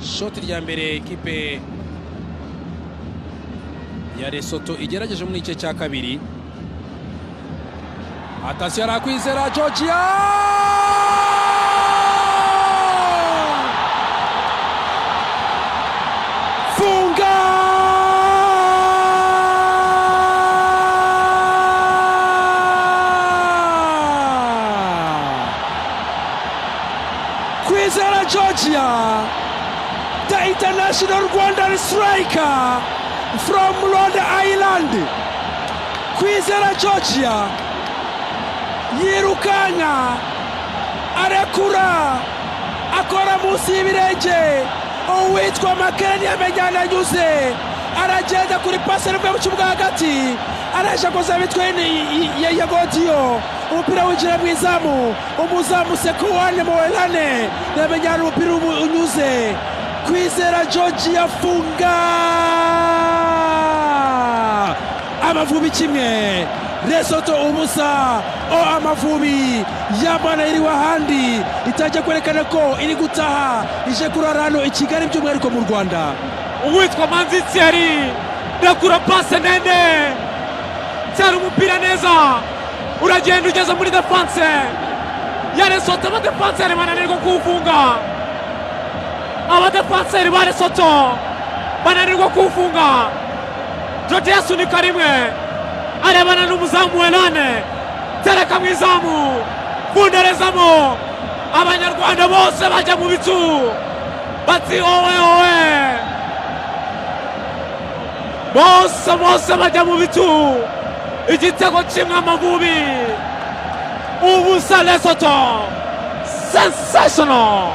Shoti rya mbere ikipe ya Lesotho igerageje muri igice cya kabiri. Attention, arakwizera Georgia, funga. Kwizera Georgia, the international Rwandan striker from Rhode Island. Kwizera Georgia yirukanka, arekura, akora munsi y'ibirenge. Uwitwa Makereni yamenyana anyuze, aragenda kuri pasi ivuye mu kibuga hagati, araje akoza mitwe ya Godiyo, umupira winjira mu izamu. Umuzamu Sekuwane Moelane yamenyana umupira unyuze. Kwizera George yafunga. Amavubi 1, Lesotho 0. O Amavubi yamana iriwe ahandi, itajya kwerekana ko iri gutaha, ije kurara hano i Kigali, by'umwihariko mu Rwanda. Uwitwa Manzi Thierry ndakura pase ndende cyari umupira neza, uragenda ugeze muri defense ya Lesotho. Abadefanseri bananirwa kuwufunga, abadefanseri ba Lesotho bananirwa kuwufunga. George yasunika rimwe, arebana n'umuzamu Welane, tereka mu izamu, funderezamo. Abanyarwanda bose bajya mu bicu bati owe owe, bose bose bajya mu bicu. Igitego 1 Amavubi, 0 Lesotho. Sensational.